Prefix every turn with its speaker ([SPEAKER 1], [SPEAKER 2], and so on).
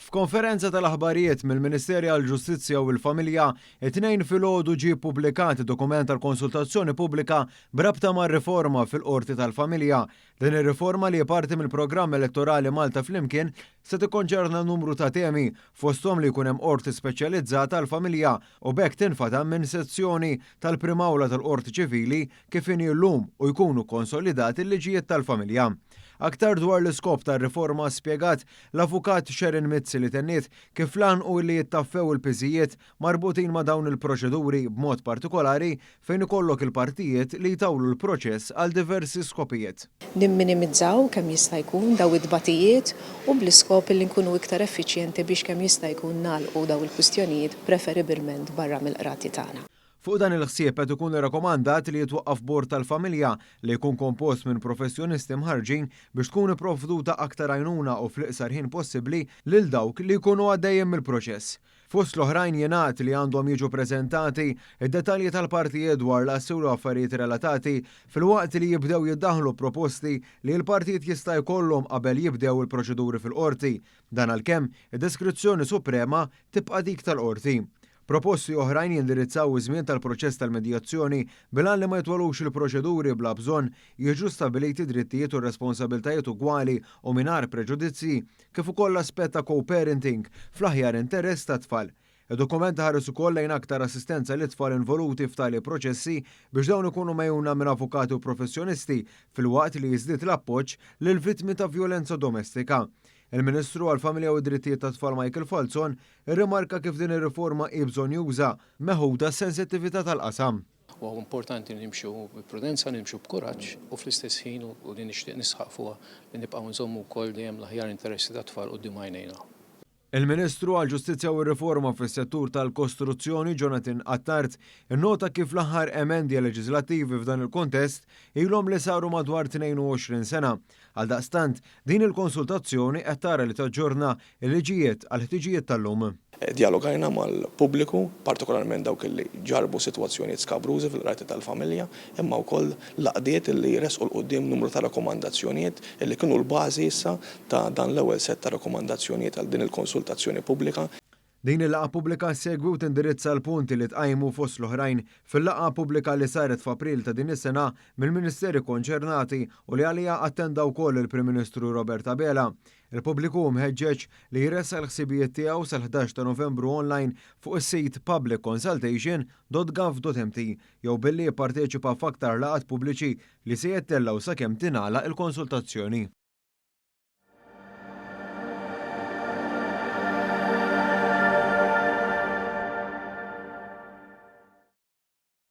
[SPEAKER 1] F'konferenza tal-aħbarijiet mill-Ministeri għall-Ġustizzja u l-Familja, it-Tnejn filgħodu ġie ppubblikat dokument għall-konsultazzjoni pubblika b'rabta mar-riforma fil-Qorti tal-Familja. Din ir-riforma li hi parti mill-programm elettorali Malta Flimkien se tikkonċerna numru ta' temi, fosthom li jkun hemm qorti speċjalizzata għall-familja u b'hekk tinfatam minn sezzjoni tal-Prim'Awla tal-Qorti Ċivili kif inhi llum u jkunu konsolidati l-liġijiet tal-familja. Aktar dwar l-iskop tar-riforma spjegat l-Avukat Sharon Mizzi li tenniet kif l-għan hu li jittaffew il-piżijiet marbutin ma' dawn il-proċeduri b'mod partikolari fejn ikollok il-partijiet li jtawlu l-proċess għal diversi skopijiet.
[SPEAKER 2] Nimminimizzaw kemm jista' jkun dawn it-tbatijiet u bl-iskop li nkunu iktar effiċjenti biex kemm jista' jkun nagħlqu dawn il-kwistjonijiet preferibilment barra mill-qrati tagħna.
[SPEAKER 1] Fuq dan il-ħsieb qed ikun irrakomandat li jitwaqqaf bord tal-familja li jkun kompost minn professjonisti mħarrġin biex tkun ipprovduta aktar għajnuna u fl-iqsar ħin possibbli lil dawk li jkunu għaddejjin mill-proċess. Fost l-oħrajn jingħad li għandhom jiġu preżentati d-dettalji tal-partijiet dwar l-assi u l-affarijiet relatati filwaqt li jibdew jiddaħħlu proposti li l-partijiet jista' jkollhom qabel jibdew il-proċeduri fil-qorti. Dan għalkemm id-deskrizzjoni suprema tibqa' dik tal-qorti. Proposti oħrajn jindirizzaw iż-żmien tal-proċess tal-medjazzjoni bil-għan li ma jitwalux il-proċeduri bla bżonn, jiġu stabbiliti drittijiet u responsabbiltajiet ugwali u mingħajr preġudizzji, kif ukoll l-aspett ta' co-parenting fl-aħjar interess tat-tfal. Id-dokument iħares ukoll lejn aktar assistenza lit-tfal involuti f'tali proċessi biex dawn ikunu megħjuna minn avukati u professjonisti filwaqt li jiżdied l-appoġġ lill-vittmi ta' vjolenza domestika. Il-Ministru għall-Familja u d-Drittijiet tat-Tfal Michael Falzon irrimarka kif din ir-riforma hi bżonnjuża, meħuda s-sensittività tal-qasam.
[SPEAKER 3] Huwa importanti li nimxu bi prudenza, nimxu b'kuraġġ u fl-istess ħin, u li nixtieq nisħaq fuqha, li nibqgħu nżommu wkoll dejjem l-aħjar interessi tat-tfal quddiem għajnejna.
[SPEAKER 1] Il-Ministru għall-Ġustizzja u r-Riforma fis-Settur tal-Kostruzzjoni Jonathan Attard innota kif l-aħħar emendi leġiżlattivi f'dan il-kuntest ilhom li saru madwar 22 sena. Għaldaqstant, din il-konsultazzjoni qed tara li taġġorna l-liġijiet għall-ħtiġijiet tal-lum.
[SPEAKER 4] Djalogajna mal-pubbliku, partikolarment dawk li ġarrbu sitwazzjonijiet skabrużi fil-qrati tal-familja, imma wkoll l-għaqdiet li ressqu 'l quddiem numru ta' rakkomandazzjonijiet li kienu l-bażi issa ta' dan l-ewwel sett ta' rakkomandazzjonijiet għal din il-konsultazzjoni pubblika.
[SPEAKER 1] Din il-laqgħa pubblika ssegwi u tindirizza l-punti li tqajmu fost l-oħrajn fil-laqgħa pubblika li saret f'April ta' din is-sena mill-Ministeri konċernati u li għaliha attenda wkoll il-Prim Ministru Robert Abela. Il-pubbliku hu mħeġġeġ li jressaq il-ħsibijiet tiegħu sal-11 ta' Novembru online fuq is-sit publicconsultation.gov.mt jew billi jipparteċipa f'aktar laqgħat pubbliċi li se jittellgħu sakemm tingħalaq il-konsultazzjoni.